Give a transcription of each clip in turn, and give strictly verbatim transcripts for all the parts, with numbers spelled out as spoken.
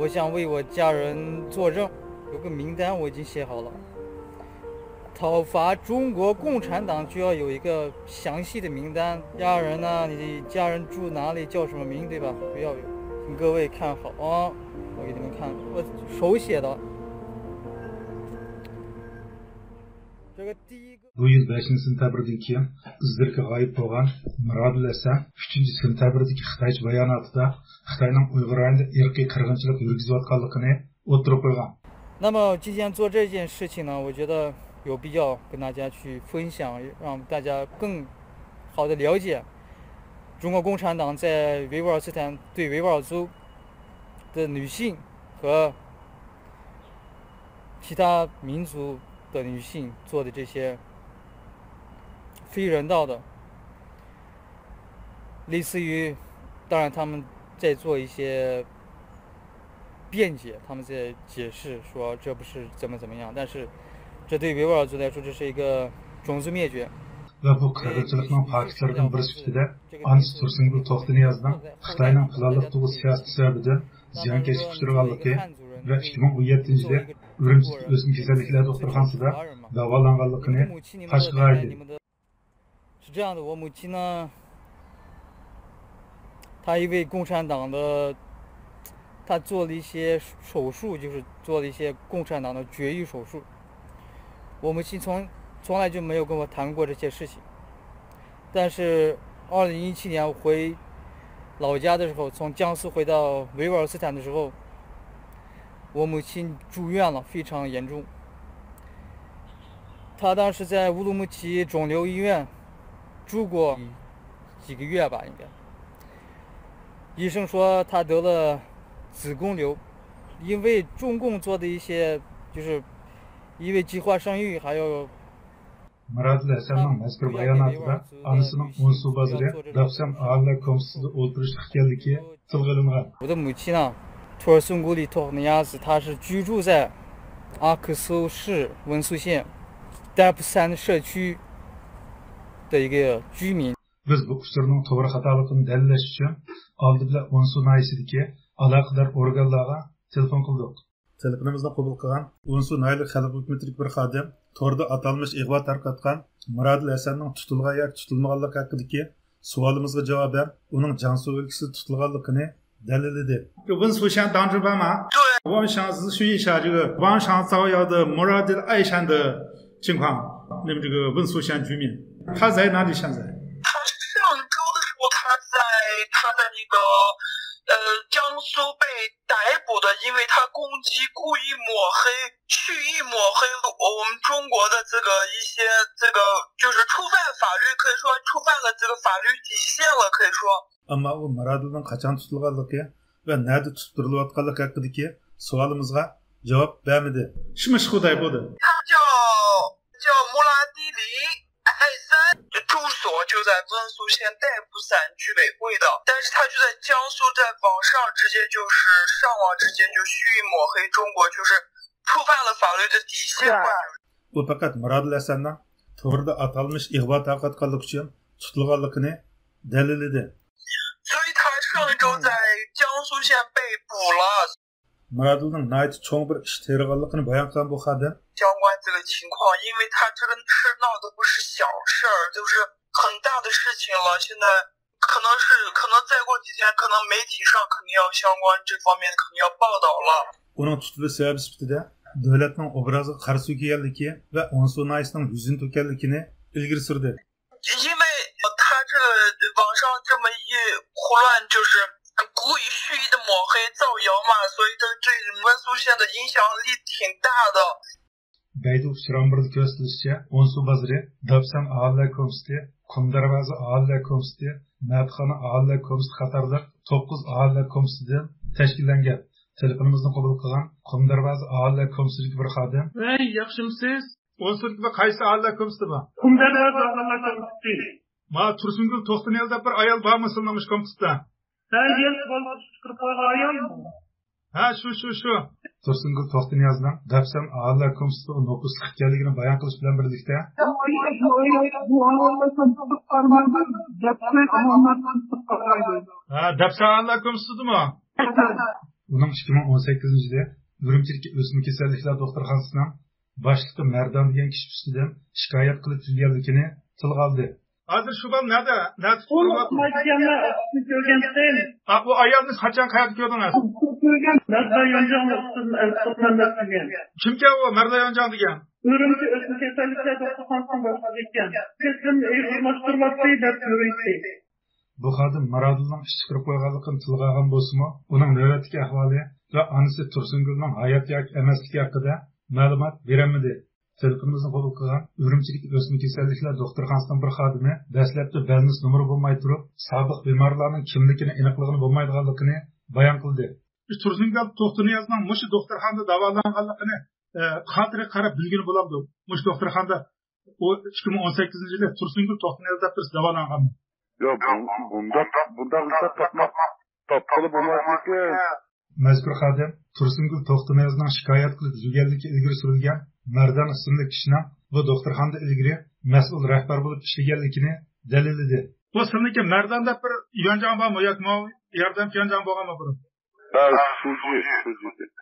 我想为我家人作证，有个名单我已经写好了。讨伐中国共产党就要有一个详细的名单，家人呢，你家人住哪里，叫什么名，对吧？都要有，请各位看好啊，我给你们看，我手写的。这个第一个 بۇ يىل بەشىنچى سېنتەبىردىن كېيىن ئىزلىرىكى غايىب بولغان مىرادىل ھەسەن ئۈچىنچى سېنتەبىردىكى خىتايچە باياناتىدا خىتاينىڭ ئۇيغۇر رايونىدا ئىرقىي قىرغىنچىلىق يۈرگۈزۈۋاتقانلىقىنى ئوتتۇرىغا قويغان. 那么今天做这件事情呢，我觉得有必要跟大家去分享，让大家更好的了解中国共产党在维吾尔斯坦对维吾尔族的女性和其他民族的女性做的这些非人道的，类似于，当然他们在做一些辩解，他们在解释说这不是怎么怎么样，但是这对维吾尔族来说，这是一个种族灭绝。 ۋە بۇ قىرغىنچىلىقنىڭ پاكىتلىرىدىن بىرى سۈپىتىدە ئانىسى تۇرسۇنگۈل توختىنىيازنىڭ خىتاينىڭ پىلانلىق تۇغۇت سىياسىتى سەۋەبىدىن زىيانكەشلىككە ئۇچرىغانلىقى ۋە ئىككى مىڭ ئون يەتتىنچى يىلى ئۈرۈمچىدىكى ئۆسمە كېسەللىكلەر دوختۇرخانىسىدا داۋالانغانلىقىنى قاشقىغا ئايدى. 是这样的，我母亲呢，她因为共产党的，她做了一些手术，就是做了一些共产党的绝育手术。我母亲从从来就没有跟我谈过这些事情，但是二零一七年我回老家的时候，从江苏回到维吾尔斯坦的时候，我母亲住院了，非常严重。她当时在乌鲁木齐肿瘤医院住过几个月吧，应该。医生说她得了子宫瘤，因为中共做的一些，就是因为计划生育，还有 مىرادىل ھەسەننىڭ مەزكۇر باياناتىدا ئانىسىنىڭ ئونسۇ بازىرى داپسەن ئاھالىلەر كومىتېتىدا ئولتۇرۇشلۇق ئىكەنلىكى تىلغا ئېلىنغان. 我的母亲呢，托尔松古里托尼亚斯，她是居住在阿克苏市文苏县戴普山社区的一个居民。 بىز بۇ ئۇچۇرنىڭ توغرا خاتالىقىنى دەلىللەش ئۈچۈن ئالدى بىلەن ئونسۇ ناھىيەسىدىكى ئالاقىدار ئورگانلارغا تېلېفون قىلدۇق. تېلېفونىمىزنى قوبۇل قىلغان ئونسۇ ناھىيەلىك خەلق ھۆكۈمىتىدىكى بىر خادىم توردا ئاتالمىش ئىغۋا تارقاتقان مىرادىل ھەسەننىڭ تۇتۇلغان ياكى تۇتۇلمىغانلىقى ھەققىدىكى سوئالىمىزغا جاۋابەن، ئۇنىڭ جياڭسۇ ئۆلكىسىدا تۇتۇلغانلىقىنى دەلىللىدى. 文苏县当局办吗？对。王祥是属于下这个王祥造谣的穆拉迪的爱山的情况，你们这个文苏县居民，他在哪里现在？他上周的时候，他在他在那个呃江苏被逮捕的，因为他攻击故意抹黑、蓄意抹黑我们中国的这个一些这个就是触犯法律，可以说触犯了这个法律底线了，可以说。 ئەمما ئۇ مىرادىلنىڭ قاچان تۇتۇلغانلىقى ۋە نەدە تۇتۇپ تۇرۇلۇۋاتقانلىقى ھەققىدىكى سوئالىمىزغا جاۋاب بەرمىدى. 什么时候逮捕的？他叫叫穆拉迪里艾森，住所就在温宿县代布散居委会的，但是他就在江苏，在网上直接就是上网直接就蓄意抹黑中国，就是触犯了法律的底线。 ئۇ پەقەت مىرادىل ھەسەننىڭ توردا ئاتالمىش ئىغۋا تارقاتقانلىقى ئۈچۈن تۇتۇلغانلىقىنى دەلىللىدى. 所以他上一周在江苏县被捕了。 مىرادىلنىڭ ناھايىتى چوڭ بىر ئىش تېرىغانلىقىنى بايان قىلغان بۇ خادىم. 相关这个情况，因为他这个事儿闹的不是小事儿，就是很大的事情了。现在可能是可能再过几天，可能媒体上肯定要相关这方面肯定要报道了。 ئۇنىڭ تۇتۇلۇش سەۋەبى سۈپىتىدە دۆلەتنىڭ ئوبرازىغا قارا سۈركىگەنلىكى ۋە ئونسۇ ناھىيەسىنىڭ يۈزىنى تۆككەنلىكىنى ئىلگىرى سۈردى. 因为他这个网上这么一胡乱，就是故意蓄意的抹黑造谣嘛，所以他对温宿县的影响力挺大的。 بەيدۇ ئۇچۇر ئامبىرىدا كۆرسىتىلىشىچە، ئونسۇ بازىرى، داپسان ئاھالىلەر كومىتېتى، قۇم دەرۋازا ئاھالىلەر كومىتېتى، مەتخانا ئاھالىلەر كومىتېتى قاتارلىق توققۇز ئاھالىلەر كومىتېتىدىن تەشكىللەنگەن. تېلېفونىمىزنى قوبۇل قىلغان قۇم دەرۋازا ئاھالىلەر كومىتېتىدىكى بىر خادىم. ۋەي، ياخشىمۇسىز؟ ئونسۇدىكى بۇ قايسى ئاھالىلەر كومىتېتى بۇ؟ قۇم دەرۋازا ئاھالىلەر كومىتېتى. ما تۇرسۇنگۈل توختىنىياز دەپ بىر ئايال بارمۇ سىلىنىڭ مۇشۇ كومىتېتتا؟ ھە، يەس بولمىسا چىقىرىپ قويغان ئايال. ھە، شۇ، شۇ، شۇ. تۇرسۇنگۈل توختىنىيازنىڭ دەپسەن ئاھالىلەر كومىتېتىغا نوپۇسلۇق ئىكەنلىكىنى بايان قىلىش بىلەن بىرلىكتە. ھە، دەپسەن ئاھالىلەر كومىتېتىدىمۇ؟ ئۇنىڭ ئىككى مىڭ ئون سەككىزىنچى يىلى ئۈرۈمچىدىكى ئۆسمە كېسەللىكلەر دوختۇرخانىسىنىڭ باشلىقى مەردان دېگەن كىشى ئۈستىدىن شىكايەت قىلىپ كەلگەنلىكىنى تىلغا ئالدى. ھازىر شۇ بالا نەدە؟ نەدە ئۇ تۇرۇۋاتىدۇ؟ مايكىياننى ئاپىسىنى كۆرگەنتىم. ئا، ئۇ ئايالنى قاچان، قەيەردە كۆردىڭىز؟ ئاپىسىنى كۆرگەن، مەردان يونجاڭنى ئاپىسىدىن ئەلقىلمەن دەپ كەلگەن. كىمكەن ئۇ مەردان يونجاڭ دېگەن؟ ئۈرۈمچى ئۆسمە كېسەللىكلەر دوختۇرخانىسىنىڭ باشلىقى ئىكەن. سىستېمىنى ئېغىرلاشتۇرۇۋاتتى دەپ يۈرۈيتتى. بۇ خادىم مارادىلنىڭ ئىش چىقىرىپ قويغانلىقىنى تىلغا ئالغان بولسىمۇ، ئۇنىڭ نۆۋەتتىكى ئەھۋالى ۋە ئانىسى تۇرسۇنگۈلنىڭ ھايات ياكى ئەمەسلىكى ھەققىدە مەلۇمات بېرەلمىدى. تېلېفونىمىزنى قوبۇل قىلغان ئۈرۈمچىدىكى ئۆسمە كېسەللىكلەر دوختۇرخانىسىنىڭ بىر خادىمى دەسلەپتە بەلنىس نومۇرى بولماي تۇرۇپ، سابىق بىمارلارنىڭ كىملىكىنى ئېنىقلىغىلى بولمايدىغانلىقىنى بايان قىلدى. تۇرسۇنگۈل توختىنىيازنىڭ مۇشۇ دوختۇرخانىدا داۋالانغانلىقىنى، ئە، خاتىرىگە قاراپ بىلگىلى بولامدۇ؟ مۇشۇ دوختۇرخانىدا ئۇ ئىككى مىڭ ئون سەككىزىنچى يىلى تۇرسۇنگۈل توختىنىياز دەپ بىرسى داۋالانغانمۇ؟ ياق، بۇ-، بۇنداق، بۇنداق ھېساب تاپماق، تاپقىلى بولمايدىكەن. مەزكۇر خادىم تۇرسۇنگۈل توختىنىيازنىڭ شىكايەت قىلىپ يۈرگەنلىكى ئىلگىرى سۈرۈلگەن مەردان ئىسىملىك كىشىنىڭ بۇ دوختۇرخانىدا ئىلگىرى مەسئۇل رەھبەر بولۇپ ئىشلىگەنلىكىنى دەلىللىدى. بۇ ئىسىمدىكى مەردان دەپ بىر يۈەنجاڭ بارمۇ ياكى ماۋۇ ياردەمچى يۈەنجاڭ بولغانمۇ بۇرۇن؟ ھە، شۇجى، شۇجى.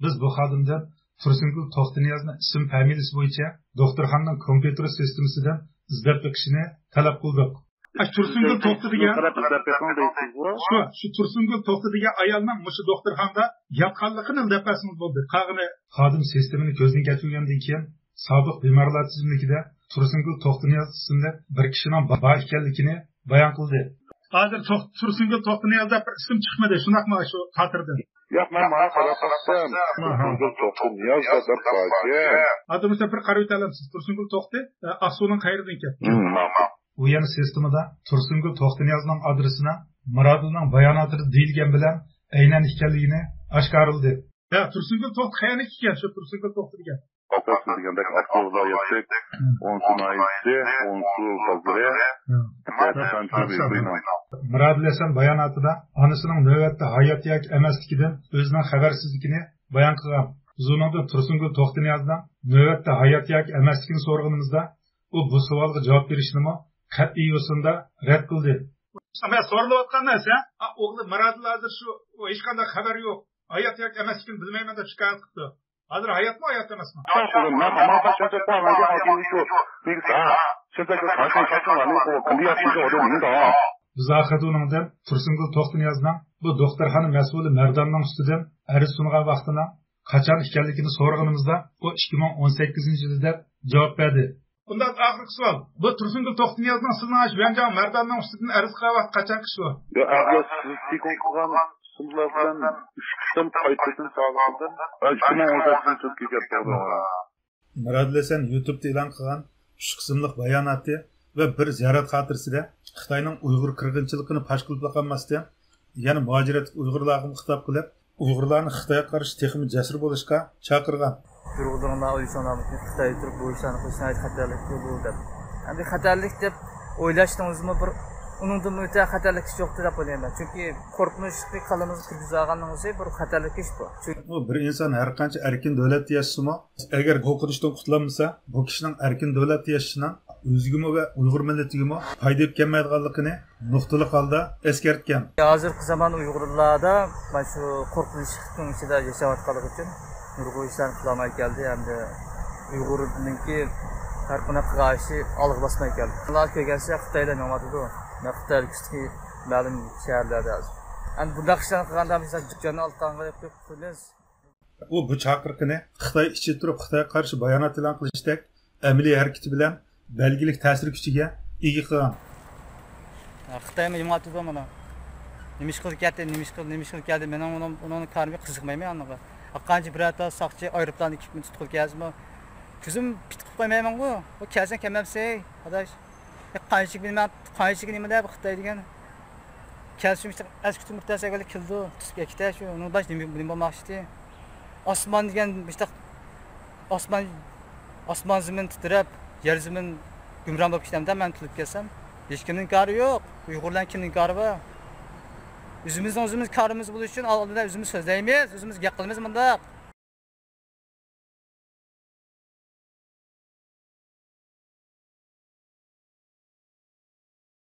بىز بۇ خادىمدىن تۇرسۇنگۈل توختىنىيازنى ئىسىم فامىلىسى بويىچە دوختۇرخانىنىڭ كومپيۇتېر سىستېمىسىدىن ئىزدەپ بېقىشنى تەلەپ قىلدۇق. ئاشۇ تۇرسۇنگۈل توختى دېگەن، قاراپ ئىزدەپ بېقىڭ دەيسىزغۇ؟ شۇ، شۇ تۇرسۇنگۈل توختى دېگەن ئايالنىڭ مۇشۇ دوختۇرخانىدا ياتقانلىقىنى دەپ بەرسىڭىز بولدى. قالغىنى. خادىم سىستېمىنى كۆزدىن كەچۈرگەندىن كېيىن، سابىق بىمارلار تىزىملىكىدە تۇرسۇنگۈل توختىنىياز ئىسىملىك بىر كىشىنىڭ بار ئىكەنلىكىنى بايان قىلدى. ھازىر توخ-، تۇرسۇنگۈل توختىنىياز دەپ بىر ئىسىم چىقمىدى، شۇنداقمۇ شۇ خاتىرىدىن؟ ياق، مەن ماڭا قاراپ باقسام، ئاھا، تۇرسۇنگۈل توختىنىياز دەپ باركەن. ھازىر مۇشۇ بىر قارىۋېتەلەمسىز، تۇرسۇنگۈل توختى، ئە، ئاقسۇنىڭ قەيىرىدىن ئىكەن. ھىم، ماقۇل. ئۇ يەنە سىستېمىدا تۇرسۇنگۈل توختىنىيازنىڭ ئادرېسىنىڭ مۇرادىلنىڭ باياناتىدا دېيىلگەن بىلەن ئەينەن ئىكەنلىكىنى ئاشكارىلىدى. ھە، تۇرسۇنگۈل توختى قەيەرلىك ئىكەن، شۇ تۇرسۇنگۈل توختى دېگەن؟ سىز دېگەندەك ئاقسۇ ۋىلايەتلىك ئونسۇ ناھىيەسى، ئونسۇ بازىرى، ھە. مۇرادىل ھەسەن باياناتىدا ئانىسىنىڭ نۆۋەتتە ھايات ياكى ئەمەسلىكىدىن ئۆزىنىڭ خەۋەرسىزلىكىنى بايان قىلغان. بىز ئۇنىڭدىن تۇرسۇنگۈل توختىنىيازنىڭ نۆۋەتتە ھايات ياكى ئەمەسلىكىنى سورىغىنىمىزدا، ئۇ بۇ سوئالغا جاۋاب بېرىشنىمۇ قەتئىي يوسۇندا رەت قىلدى. مەن سورىلىۋاتقان نەرسە، ئا، ئوغلى مۇرادىل ھازىر شۇ، ھېچقانداق خەۋەر يوق. ھايات ياكى ئەمەسلىكىنى بىلمەيمەن دەپ شىكايەت قىپتۇ. ھازىر ھاياتمۇ، ھايات ئەمەسمۇ؟ بىز ئاخىرىدا ئۇنىڭدىن تۇرسۇنگۈل توختىنىيازنىڭ بۇ دوختۇرخانا مەسئۇلى مەرداننىڭ ئۈستىدىن ئەرز سۇنغان ۋاقتىنىڭ قاچان ئىكەنلىكىنى سورىغىنىمىزدا، ئۇ ئىككى مىڭ ئون سەككىزىنچى يىلى دەپ جاۋاب بەردى. ئۇنداق ئاخىرقى سوئال. بۇ تۇرسۇنگۈل توختىنىيازنىڭ سىزنىڭ ئاشۇ يۈەنجاڭ مەرداننىڭ ئۈستىدىن ئەرز قىلغان ۋاقتى قاچانقى ئىش بۇ؟ يا، ئەگەر سىز تېلېفون قىلغان ئىسىملار بىلەن ئۈچ قېتىم قايتىدىن ساغلىقىدىن، ئىككى مىڭ ئون سەككىزىنچى يىلى كېلىپ توغرا. مۇرادىل ھەسەن يۇتۇبتا ئېلان قىلغان ئۈچ قىسىملىق باياناتى ۋە بىر زىيارەت خاتىرىسىدە خىتاينىڭ ئۇيغۇر قىرغىنچىلىقىنى پاش قىلىپلا قالماستىن، يەنە مۇھاجىرەتتىكى ئۇيغۇرلارغىمۇ خىتاب قىلىپ، ئۇيغۇرلارنى خىتايغا قارشى تېخىمۇ جەسۇر بولۇشقا چاقىرغان. ئۇيغۇرلارنىڭ ئۆلۈشۈڭلارنى خىتايدا تۇرۇپ بۇ ئىشلارنى قىلىش ناھايىتى خەتەرلىك بۇ دەپ. ئەمدى خەتەرلىك دەپ ئويلاشنىڭىزمۇ بىر ئۇنىڭدىنمۇ ئۆتە خەتەرلىك ئىش يوقتۇ دەپ ئويلايمەن. چۈنكى قورقۇنچلۇقنى كاللىمىزغا كىرگۈزۈۋالغاننىڭ ئۆزى بىر خەتەرلىك ئىش بۇ. چۈنكى ئۇ بىر ئىنسان ھەر قانچە ئەركىن دۆلەتتە ياشىسىمۇ، ئەگەر قورقۇنچتىن قۇتۇلالمىسا، بۇ كىشىنىڭ ئەركىن دۆلەتتە ياشىشىنىڭ ئۆزىگىمۇ ۋە ئۇيغۇر مىللىتىگىمۇ پايدا ئېلىپ كەلمەيدىغانلىقىنى نۇقتىلىق ھالدا ئەسكەرتكەن. ھازىرقى زامان ئۇيغۇرلاردا مانا شۇ قورقۇنچلۇقنىڭ ئىچىدە ياشاۋاتقانلىقى ئۈچۈن نۇرغۇن ئىشلارنى قىلالماي كەلدى ھەمدە ئۇيغۇرنىڭكى ھەر قانداق قىلغان ئىشى ئالغا باسماي كەلدى. ئۇلار كۆرگەنسېرى خىتايلار مېڭىۋاتىدۇ. مانا خىتاي ئۆلكىسىدىكى مەلۇم شەھەرلەردە ھازىر. ئەمدى بۇنداق ئىشلارنى قىلغاندا بىز جاننى ئالتانغا قويۇپ قويىمىز. ئۇ بۇ چاقىرىقىنى خىتاي ئىچىدە تۇرۇپ خىتايغا قارشى بايانات ئېلان قىلىشتەك ئەمەلىي ھەرىكىتى بىلەن بەلگىلىك تەسىر كۈچىگە ئىگە قىلغان. خىتايمۇ يېڭىۋاتىدۇ مانا. نېمە ئىش قىلىپ كەتتى، نېمە ئىش قىل-، نېمە ئىش قىلىپ كەلدى، مېنىڭ ئۇنىڭ، ئۇنىڭ كارىمغا قىزىقمايمەن ئانىغا. ھەرقانچە بىرەر تال ساقچى ئايروپىلاندا كېپىنى تۇتقىلى كەلسىمۇ، كۆزۈم پىت قىلىپ قويمايمەنغۇ. ئۇ كەلسەڭ كەلمەمسەن، ئاداش. قانچىلىك نېمە، قانچىلىك نېمە دەپ خىتاي دېگەن. كەلسۇن ئىشتە ئەسكى تۆمۈرتاش ئەگەر كېلىدۇ، تۇتۇپ ئەكېتە شۇ، ئۇنىڭ باش نېمە، نېمە بولماقچىدى؟ ئاسمان دېگەن مۇشتاق، ئاسمان، ئاسمان زېمىن تىترەپ، يەر زېمىن گۇمران بولۇپ كېتەمدە مەن تۇتۇپ كەلسەم. ھېچكىمنىڭ كارى يوق. ئۇيغۇرلارنىڭ كىمنىڭ كارى بار؟ ئۆزىمىزنىڭ ئۆزىمىز كارىمىز بولۇش ئۈچۈن ئالدىدا ئۆزىمىز سۆزلەيمىز، ئۆزىمىز گەپ قىلىمىز مۇنداق.